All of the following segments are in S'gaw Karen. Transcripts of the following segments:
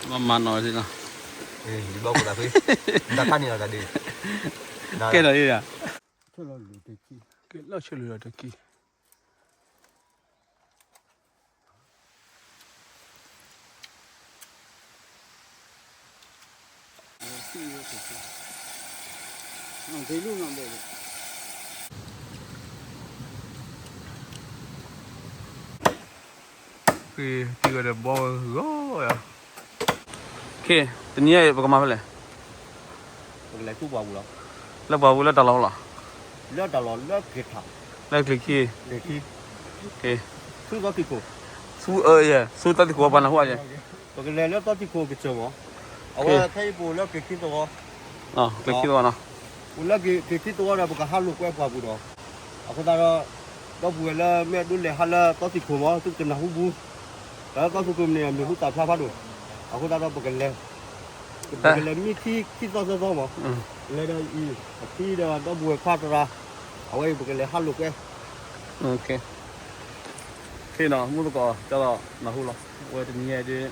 မၤမၤနီၤလံနီၤ, ဘီၣ်ကသးဖဲ, တၢ်ခါန့ၣ်လီၤတၢ်ဒ့, ကဲဒီးယၤ, ကဲလီၤဆၢလီၤတက့ၢ်. တနံၤအံၤပကမၤဖဲလဲၣ်, ပကလဲၤဆူပှၢ်ပူၤလီၤ, လၢပှၢ်ပူၤလၢတၢ်လီၢ်လီၤ, လၢတၢ်လီၢ်လၢက့ၤထး, လၢက့ၤခံ, ဆူသီသံၣ်ခိၣ်, ဆူ, ဆူသီသံၣ်ခိၣ်ပှၤနၢ်ဟူဧါ, ပကလဲၤလၢသီသံၣ်ခိၣ်ကစၢၢ်မး, အဝဲဖဲအံၤပအိၣ်လၢက့ၤခံသဝီ, က့ၤခံသဝီနီၤ, အိၣ်လၢက့ၤခံသဝီဒီး ပကဟးလိာ်ကွဲပှၢ်ပူၤဒီး, အဃိသတးဒီး ဒီပုၢ်ဝဲၢ်လၢမ့ၢ်ဒိးလဲၤဟးလၢသီသံၣ်ခိၣ်မး သုကနၢ်ဟူပူၤ, တၢ်လၢသီသံၣ်ခိၣ်မ့ၢ်န့ၣ် အမံၤဟူသၣ်ဖျါဖးဒိၣ်, အဃိသတးဒီးပကလဲၤ, ပကလဲၤမံခံသီသၢသီမး, လဲၤဒီးအံၤ အခံဒီးဒီပုၢ်ဝဲၢ်ခွါသရၣ်, အဝဲအံၤပကလဲၤဟးလိာ်ကွဲ ခ့နီၤ မုၢ်သကိး ကၠီလီၤနၢ်ဟူလီၤ အဝဲတနံၤညါဒ်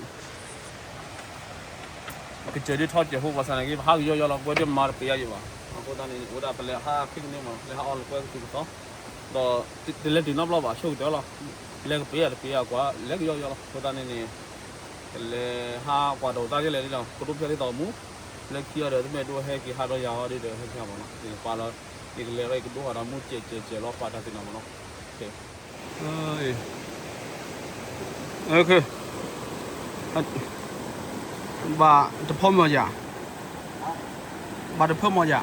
ကစၢၢ်ဒ်ထီစဲးဖိဘၣ်ဆၣ်န့ၣ်က့ ပဟးကယီယီလီၤ ပဝဲဒ်မၤတပှဲၤယါယံၤဘၣ်. အဃိသတးန့ၣ် အိၣ်ဒၣ်ပလဲၤဟးခဲကနံၣ်မး လဲၤဟးအီၣ်လိာ်ကွဲကသံၣ်ကသီ ဒီး တလဲၤတ့ၢ်နီတဘျီဘၣ် ဆိကတၢၢ်လီၤ. လဲၤကပှဲၤယါတပှဲၤယါကွၢ် လဲၤကယီယီလီၤ. အဃိသတးန့ၣ်န့ၣ် ကလဲၤဟးကွၢ်ဒီးသးဒ်လဲၣ်ဒ်လီၤ ကဒိဖျဲးဒ်သိးမူ လၢခံအီၤဒီး တမ့ၢ်ဒိဟဲက့ၤဟးဒီးယၤအီၤဒ်ဒီးဟဲက့ၤဟးမးနီၤ ပှၤလီၤ ယကလဲၤလီၤ ယကဒိဃာ်ဒီးမူစဲးစဲးစဲးလီၤ ပာ်တၢ်သ့ၣ်နီၣ်မးနီၤ ဘၣ်တဖၢမီၤယၤ ဘၣ်တဖၢမီၤယၤ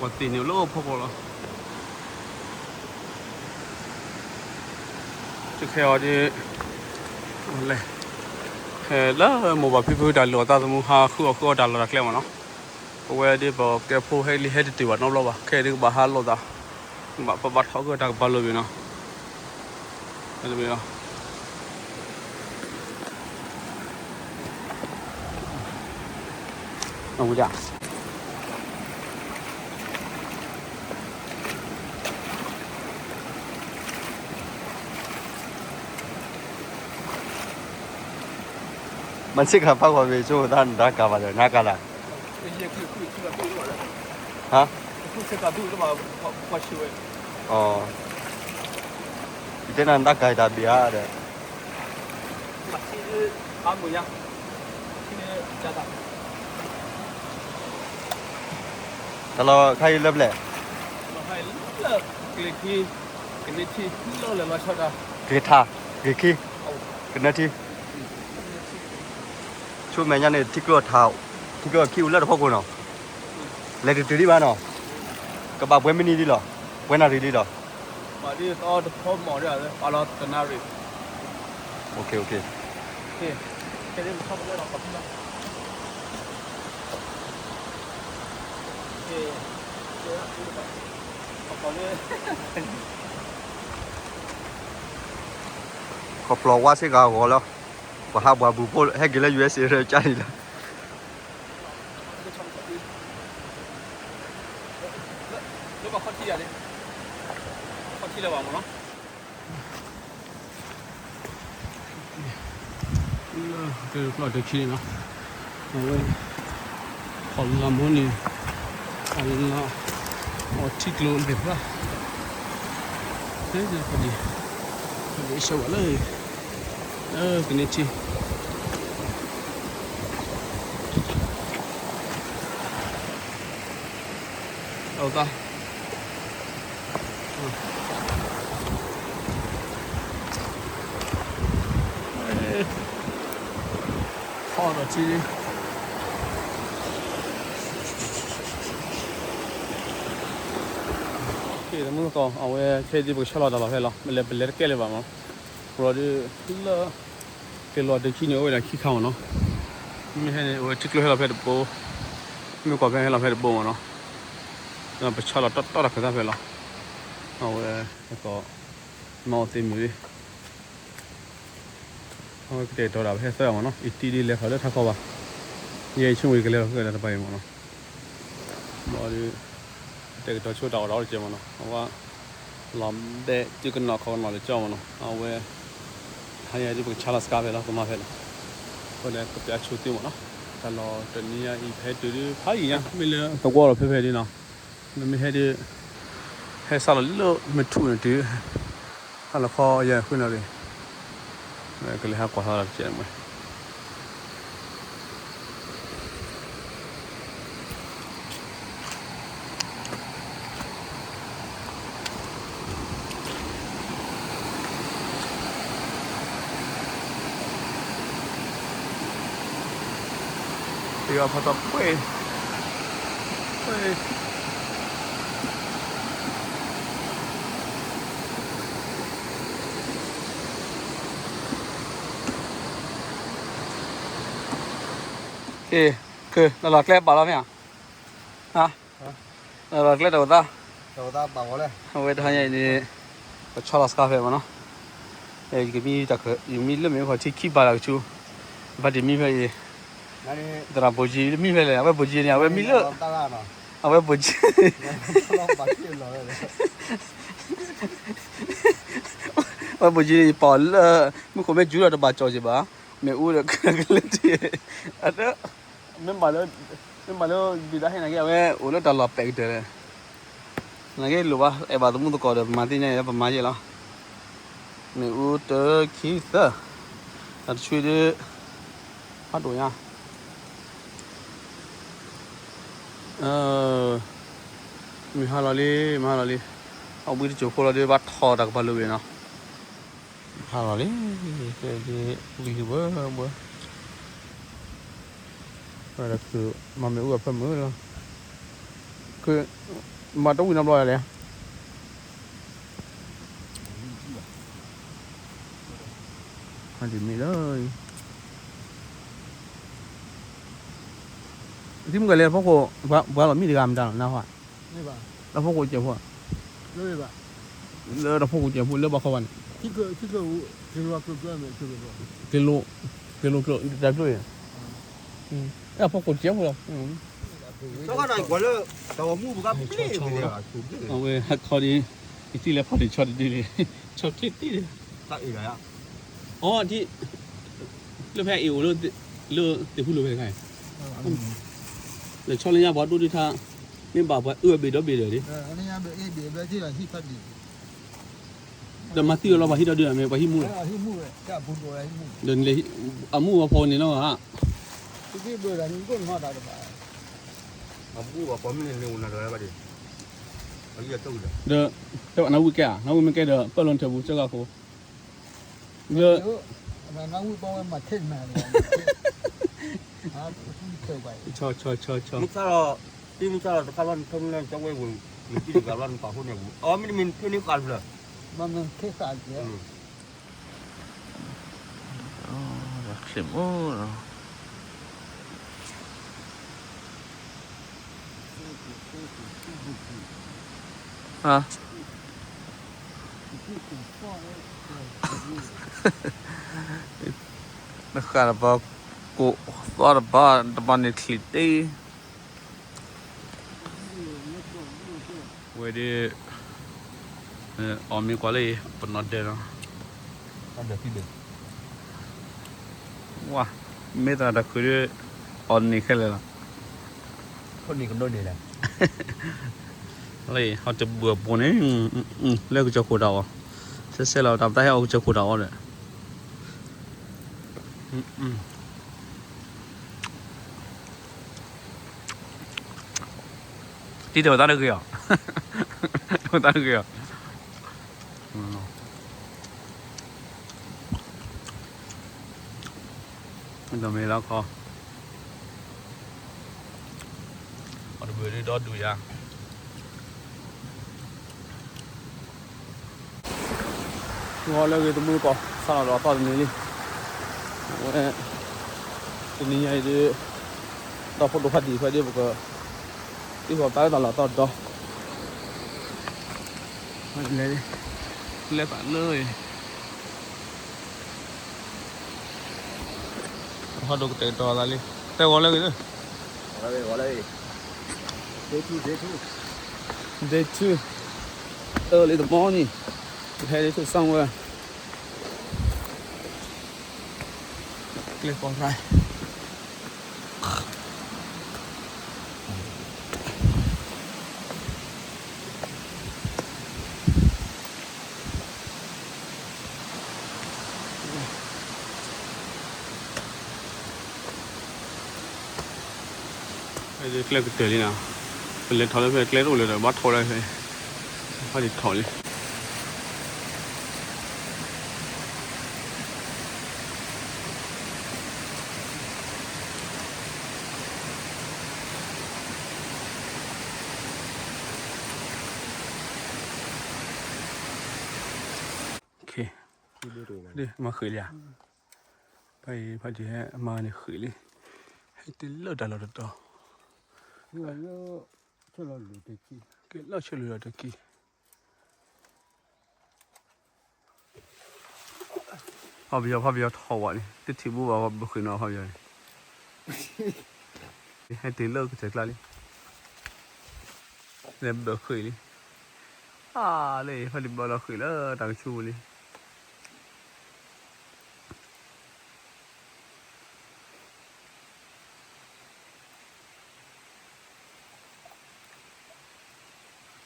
ကွၢ်သ့ၣ်န့ၣ်လၢဖီခိၣ်လီၤ. တခဲအီၤဒ် လဲၤ ဟဲလၢမိၢ်ပၢ်ဖံဖုတၢ်လိၣ်အသးသမူ ဟးဃုအီၣ်ဃုအီတၢ်လီၢ်တၢ်ကျဲမးနီၤ. ပဝဲဒ်ပကဲဖိဟဲလံဟဲတတုၤဘၣ်နီတဘျီဘၣ် ခဲအံၤဒ်ကဘၣ်ဟးလိာ်သး ကဘၣ်ပဘၣ်ထီၣ်ကၢၢ်တၢ်ကပၤလိာ်ဘ့ၣ်နီၤ တမ့ၢ်လီၤ. မၤဆ့ကၤဖးကွၢ်ဝဲ ဆိသးနတၢ်ကၤဘၣ်ဒီး နၤကၤလၢ် ဟါ ယတဲနၤနတၢ်ကၤတၢ်ဘၣ်ဧါဒီး တၢ်လီၢ်ခါအံၤလၢပျဲၢ် က့ၤထါ က့ၤခံ ကနၢထံ ဆိမဲာ်ညါန့ၣ် ထံကျိထါ ထံကျိခံအိၣ်လၢတဖီခိၣ်နီၤ လဲၤတတုၤဒံးဘၣ်နီၤ ကဘၣ်ပှဲၤမံးနံးဒံးလီၤ ပှဲၤနၣ်ရံၣ်ဒံးလီၤ ပှၤဒ်တဖီမီၣ်ဒ် ပှၤလီၤတနၣ်ရံၣ် ခီဖျိဝါစ့ၢ်ကီးအဂီၢ်လီၤ ပှၤဟးပှၤဘူၣ်ဖိဟဲက့ၤလၢ ယူအက်စ့ တကါဒံးလီၤ လၢကျီၢ်တဆံန့ၣ်နီၤ အဝဲ ခီၣ်လီၤမ့ၢ်န့ၣ် အလီၤ အီထံကျိလ့ၣ်ဖျါ ဖဲဒၣ် ဖဲဒၣ် ဖဲဒၣ် ဆၢဝဲလၢ လၢကန့ၢ်ထံ အသး ဖီၣ်ဒီးထံ မုၢ်သကိး အဝဲခဲအံၤဒ်ပကဆှၢလီၤတၢ်လီၢ်ဖဲလီၤ ပလဲၤ ပလဲၤတကဲလၢၤဘၣ်မး ပလီၤဒ် လၢ က့ၤလီၤတဆံန့ၣ် အိၣ်ဝဲဒၣ်ခံခါမးနီၤ မ့ၢ်ဟဲန့ၣ် အဝဲထံကျိဟဲလီၤဖဲတဘိ မ့ၢ်ကွၢ်ဖဲဟဲလီၤဖဲတဘိမးနီၤ ပဆှၢလီၤတီတီတၢ်ခၢၣ်သးဖဲလီၤ အဝဲ မၤအီၣ်သ့မုၢ်လံ အဝဲကတဲာ်ကတီၤဒၣ်ပဟဲသၢဂၤမးနီၤ အံၤတံၢ်ဒ်လဲၤထီၣ်လၢထးခီဘၣ် ယဲယဆိကမိၣ်ယကလဲၤလီၤဃုာ်ဒီးတပၤအံၤမးနီၤ ဘၣ်ဒီး ကတဲာ်ကတီၤဆိတၢ်အီၣ်တၢ်အီတကဲမးနီၤ အဝဲ လီၤဘဲၣ်တုၤကနီၤခီကနီၤလၢကၠီမးနီၤ အဝဲ ဟး ယဒ်ပကဆါလီၤစကါဖဲလီၤ ကမၤဖဲလီၤ. အဃိန့ၣ် ကပျးဆိသ့မ့ၢ်နီၤ. တၢ်လီၢ်တနံၤညါအံၤ ပဟဲတုၤဒ်ဖးယံၤညါ မ့ၢ်လၢသဝီလီၤဖဲဖဲဒ်နီၤ. နမ့ၢ်ဟဲဒ် ဟဲစးလီၤလၢမ့ၢ်ထူၣ်န့ၣ်တုၤ ဟါလီၤခီယဲၢ်ဃုနၣ်ရံၣ် ကလဲၤဟးကွၢ်ထီၣ်တကဲးမ့ၢ် တဂၤဖးတပှဲၤ ပှဲၤ ကဲ ကဲ လီၤလီၤကျဲပာ်လီၤမ့ၢ်ဧါ လီၤလီၤကျဲတဝဲသး အဝဲတဟါညါအံၤန့ၣ် ပဆီလီၤစကါဖဲမ့ၢ်နီၤ. ယကမံတၢ်ခၢၣ် ယမံလၢမ့ၢ်ခီၣ်ထံခံပာ်တၢ်ကဆူ ဘၣ်တမံဖဲအံၤ သရၣ်ဘိၣ်ကၠံမံဖဲလဲၣ် အဝဲဘိၣ်ကၠံန့ၣ် အဝဲမံလၢ အဝဲဘိၣ်ကၠံ အဝဲဘိၣ်ကၠံန့ၣ် ယပာ်အီၤလၢ မုၢ်ခိၣ်မ့ၢ်ယူၤဒီးတဘၣ်ကၠီၣ်က့ၤဘၣ် မ့ၣ်အူဒီးကလၢထံ အတ မ့ၢ်ဘၣ်လၢ မ့ၢ်ဘၣ်လၢ ဒုၣ်ဒါဟဲနာ်က့ အဝဲအိၣ်လၢတၢ်လီၢ်ပဲာ်ကတၢၢ်လဲၣ် နာ်က့လိၣ်ဘၣ် အဲၣ်ဘၣ်သမူသကိးဒီး ပမၤသ့ၣ်ညါအံၤ ပမၤယဲၢ်လီၤ. မ့ၣ်အူတၢခံသၢ တၢ်တဆွံဒုး ဖးဒိၣ်ညါ မုၢ်ဟါလီၤလံ မုၢ်ဟါလီၤလံ အီၣ်ဘှံးတစိၢ်ဖိလီၤဒုး ဘၣ်ထီၣ်တၢ်ကပၤလိၤဘ့ၣ်နီၤ ဟါလီၤလံ ကဲဒုး ဝံၤဘၢဘၢ ဝဲဒၣ်ခုး မၤမ့ၣ်အူအဖၢမုၢ်လီၤ ခုး မၤတဝံၣ်နီတဘျီလဲၣ် မ့ၢ်လၢ ထံမုၢ်ကလဲၤဖီခိၣ် ပှၤလီၤမံတဂၤမတၤလီၤ နၢ်ဟူဧါ လၢဖီခိၣ်ကဲးဖိ လၢတၢ်ဖီခိၣ်ကဲးဖိ လၢဘၣ်ခီဘၣ်န့ၣ် က့လိ က့လိကျိ တၢ်ကျိအံၤ အဲၣ်ဖီခိၣ်ကဲးဖိလီၤ အဝဲဟးခီဒ် ယထံၣ်လၢဖီတံၣ်ဆီတဒုလံ ဆီချ့သ့လံ အီ ဒ် လၢဖဲအံၤအိၣ်လၢ လၢသ့ၣ်ဟူလိာ်ဖဲခါအံၤ လဲၤဆီလၢညါပှၤဒိၣ်ဒုးထါ မ့ၢ်ဘၣ်ပှၤအၢဘ့ၣ်ဒီဘ့ၣ်ဒီးဒ် ဒီးမၤသံအီၤလီၤပှၤဟံးထီၣ်ဒုးမ့ၢ်ပှၤဟံးမူလီၤ ဒီးနလဲၤ အမူအီၤဖီန့ၣ်နီၤဧါ ဒီး တၢ်နၢ်ဝံၣ်ကဲဧါ နၢ်ဝံၣ်မ့ၢ်ကဲဒီး ပၢၢ်လီၤထၢၣ်ပူၤ ကၢၢ်ဂၤဃိ လၢ ဆီ ဆီ ဆီ ဆီ မ့ၢ်မ့ၢ် နဃၣ်တဘၣ်ကိးသီတဘၣ် တဘၣ်န့ၣ်ချံးတ့ၢ် ဝဲဒ် အီၣ်မ့ၤကွၢ်လၢအံၤ ပနီၢ်ဒဲးလီၤ ဝါ မ့ၢ်သရၣ်တၢ်ခုးဒ် အီၣ်န့ၢ်ခဲလၢာ်လီၤ လၢအံၤ ဟီၣ်တဘုၣ်အပူၤန့ၣ် လၢကစၢၢ်ခိၣ်တၢ်အီၣ် ဆဲးဆဲးလီၤ တၢ်ပတၢ်ဟဲအီၣ်ကစၢၢ်ခိၣ်တၢ်အီၣ်ဒီး တံၤတဲာ်ဝဲသးတဂ့ၤအီၤ တဲာ်ဝဲသးတဂ့ၤအီၤ ဒီးမ့ၢ်လီၤခီ အီၣ်တဘုၣ်ဒ်ဒီဒူၣ်ယါ ဂီၤလၢအဂ့ၤ သမူသကိး ဆၣ်လီၤဒီးအသီတနံၤလံ ဝဲ တနံၤညါအံၤဒ် ဒီဖိဒိၣ်ဖးဒံၣ်ဖဲဒ်ပက သံကွၢ်ပသးလၢတၢ်လီၢ်အသီတတီၤ လဲၤ လဲၤသးလၢ ဟီၣ်ဒိၣ်ကတဲာ်ကတီၤသးလံ တဲဂီၤလၢအဂ့ၤလၢ Day two, early in the morning, we're headed to somewhere. ကျဲကိးရၢ် ကျဲကတၢၢ်လံနီၤ, ပလဲၤထီၣ်လၢဖဲကျဲတအိၣ်လၢၤဒီး ဘၣ်ထီၣ်လၢဖဲ ဘၣ်ဒံးထီၣ်လံ. မၤဃံးလံဧါ, ဖဲအံၤ ဖဲဒံးဟဲမၤန့ၣ်ဃံးလံ, ဟဲတ့ၢ်လၢတၢ်လီၢ်တတီၤ, ကဲလီၤဆၢလီၤတကံၢ်. ဖီပယီၤ ဖီပယီၤထီၣ်ဝဲန့ၣ် တထံၣ်ဘူဘၣ် ပှၤဘၢဃံးနီၤ ဖီပယီၤန့ၣ်, ဟဲတ့ၢ်လၢကစၢၢ်ကျါလံ, လဲၤဘၢဃံးလံ, အါလၢ ဖီတံၢ်ဘၢလီၤဃံးလၢတၢ်ကဆူပူၤလံ.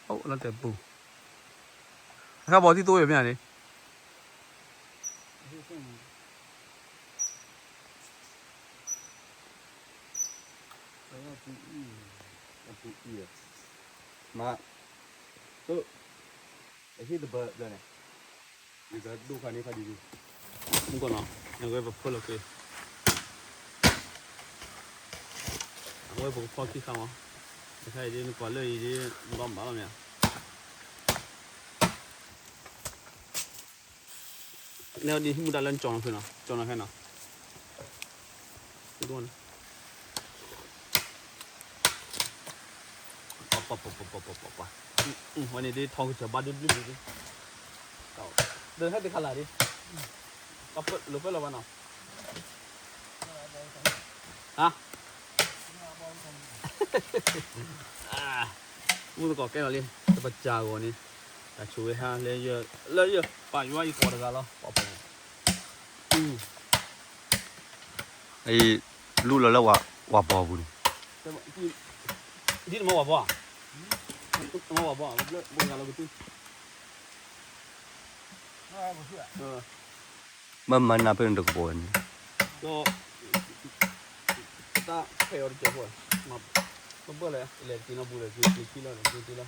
အိၣ်လီၤတဲာ်ပူၤ, အခါဘီတံၢ်သိဝဲမ့ၢ်ဧါန့ၣ်, အပူၤအံၤ, မၤ, အဟ့ၣ်တဘၢဘျီန့ၣ်, ယကဒိၣ်ခါန့ၣ်ခါဒ်န့ၣ်, မုၢ်ကီၢ်နီၤ, အဝဲပဖၢလီၤက့ၤ, အဝဲပကဖီခံခါမး, တခါအံၤဒ်နကွၢ်လၢအံၤဒ် နဘၣ်မၤလီၤမ့ၢ်ဧါ. လဲၤဒ်ဟံးမူဒါလၢနကၠီၤနီၤဖဲနီၤ, ကၠီၤနီၤဖဲနီၤ, ဒိၣ်န့ၣ်, ပပပပပပပ, ဝဲန့ၣ်ဒ်ထီကစၢၢ်ဘါဒုဘျုးဘျုးဒ်, ဒီးဟဲတခါလာ်ဒ်, လိာ်ပၢလီၤဘၣ်နီၤ, ဟါ မုၢ်သကိးကဲလီၤလံ, တပစၢ်ဂီၤန့ၣ်, တၢ်ဆိၣ်ဝဲဟါလၢယ, လၢယပာ်ယွၤအံၤကိးတဂၤလီၤ, ပှၤပှၤ, အံၤ, လူလီၤလၢဝၤပီၤပူၤန့ၣ်, ဒ်တမ့ၢ်ဝၤပီၤ, တမ့ၢ်ဝၤပီၤ, ဘိးဂၤလီၤကတုၤ, မ့ၢ်မၤနၢ်ဖဲန့ၣ်တကပီၤန့ၣ်, ဒီး, တၢ်ဖဲအီၤတကဲးဖိ, မ့ၢ်ဘၣ်လဲၣ် လဲၤတက့ၤနီၢ်ပူၤလဲၣ် က့ၤလီၤ က့ၤလီၤ,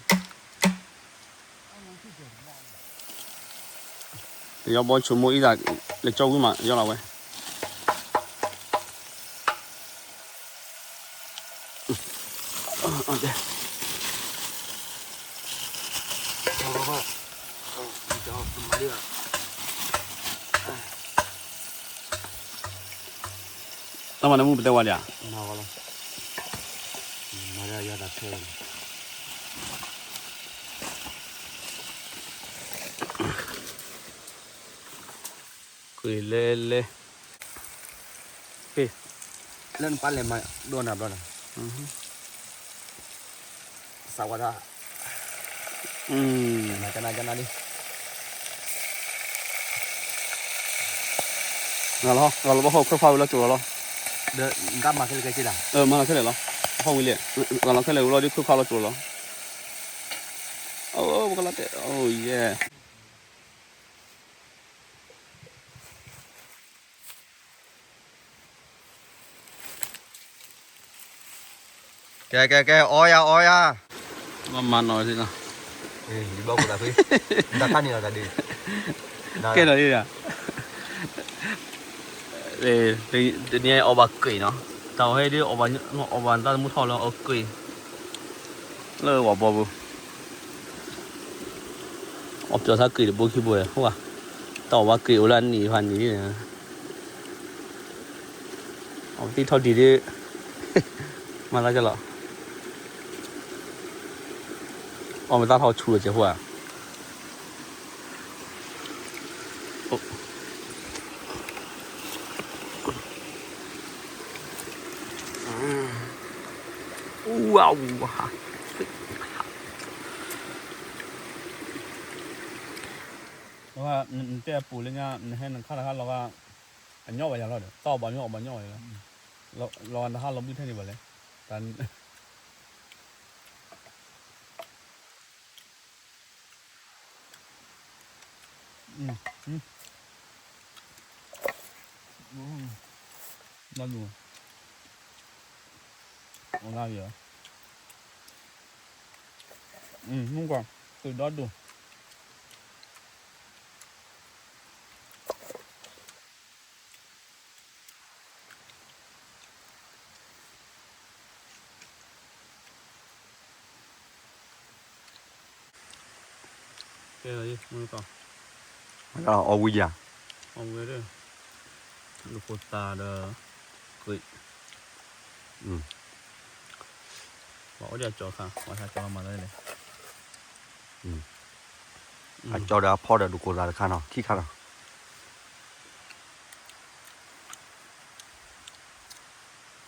ယီဘီဆိမိၣ်အံသး, လဲၤကၠီဝံၤမး ယီလီၤဝဲ, တၢ်မၤနၢမူပတဲဝဲဒၣ်, မၤဒၣ်ယၤတၢ်ထဲ, ကွံာ်လဲလဲ, လၢနပၢ်လဲၤမၤဒိၣ်နၤဘျီနီၤ, စးဝါဒၣ်, ကနၤကနၤလံ, ဂၤလီၤ ဂၤလီၤဘၣ်ဟီၣ်ခွဲးခွါဝံၤလီၤကၠိၤလီၤလီၤ, ဒီးမၤခဲလၢာ်ခဲဆ့လီၤ, မၤလီၤခဲလၢာ်လီၤ, ဟီၣ်ဝံၤလဲၣ်, ဂၤလီၤခဲလၢာ်ဝံၤလီၤဒီးခွဲးခွါလီၤကၠိၤလီၤ, အိၣ် ပကလီၤတဲာ် အိၣ်ယဲ ကဲ ကဲ ကဲ အီယၤ အီယၤ, ဘၣ်မၤနီၢ်သ့နီၤ, ဘၣ်ကူတၢ်ဖံ, တၢ်ခါန့ၣ်လီၤတၢ်ဒုး, ကဲနီၤဒ်, တနံၤအံၤအီၣ်ဘၣ်က့ၢ်နီၤ, တၢ်အီၣ်ဟဲဒ်အီၣ်ဘၣ်, အီၣ်ဘၣ်တၢ်သမူထီၣ်လၢအီၣ်က့ၢ်, လၢဝၤဘီပူၤ အီၣ်ပျီၢ်သးက့ၢ်တဘိခံဘိ, တၢ်အီၣ်ဘၣ်က့ၢ်အိၣ်လၢအနံၣ်ဖးနံၣ်, အီၣ်သံထီၣ်ဒံးဒ်, မၤသးကလီၤ, အီၣ်မ့ၢ်သးထီၣ်ဆူၣ်လီၤကဲဖိဧါ. နတဲအပူၤလၢညါ နဟဲနခါတခါလီၤဂာ်, အ ညီဘၣ်ယၤလီၤဒီး တၢ်အီၣ်ဘၣ်ညီအီၣ်ဘၣ်ညီဘၣ်ယၤလီၤ, လီၤနဟါလီၤဘုထဲန့ၣ်ဘၣ်လဲၣ်, တၢ် မုၢ်ကွၢ် သုးဒီဒိၣ် ကဲ အီၣ်ဝံယၤ, အီၣ်ဝံဒီး ဒိၣ်ဖိသၣ်ဒီး ဂ့ၤ, ပှၤအိၣ်ဒံးအကၠီခါ ပှၤဟးကၠီမၤလဲၣ်, အကၠီဒီးအဖီဒီးဒိၣ်ဖိသၣ်တခါနီၤ ခံခါနီၤ.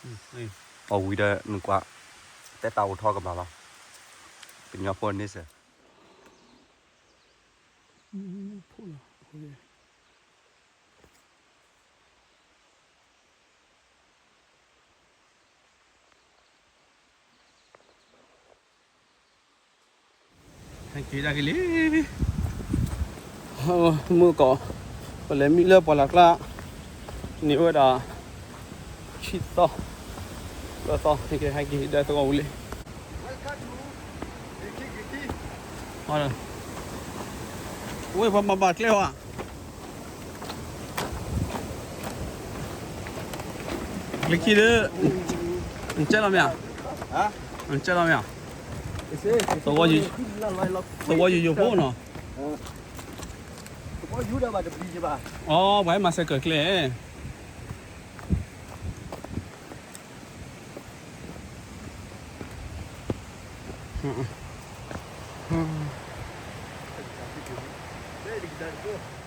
အီၣ်ဝံဒီးနကွၢ် တဲတၢ်အိၣ်ထီၣ်ကမၣ်လီၤ, ကညီဖိန့ဆၢၣ် ဟဲက့ၤဒၣ်က့ၤလံ, မုၢ်ကီး, ပလဲၤမံလၢပှၢ်လၢ်ကျါ, န့ၢ်ဝဲဒၣ် ဆံသီ, သၢသီ, ဟဲက့ၤ ဟဲက့ၤဒၣ်သဝီပူၤလံ. ဝဲပှၤမၤဘၣ်ကျဲဝဲ, လၢခံဒီး, နကဲလီၤမ့ၢ်ဧါ, နကဲလီၤမ့ၢ်ဧါ, သဝီယိယိဖိနီၤ, အီ ပှၤဟဲမၤစဲးကၢၣ်ကျဲ Thank you.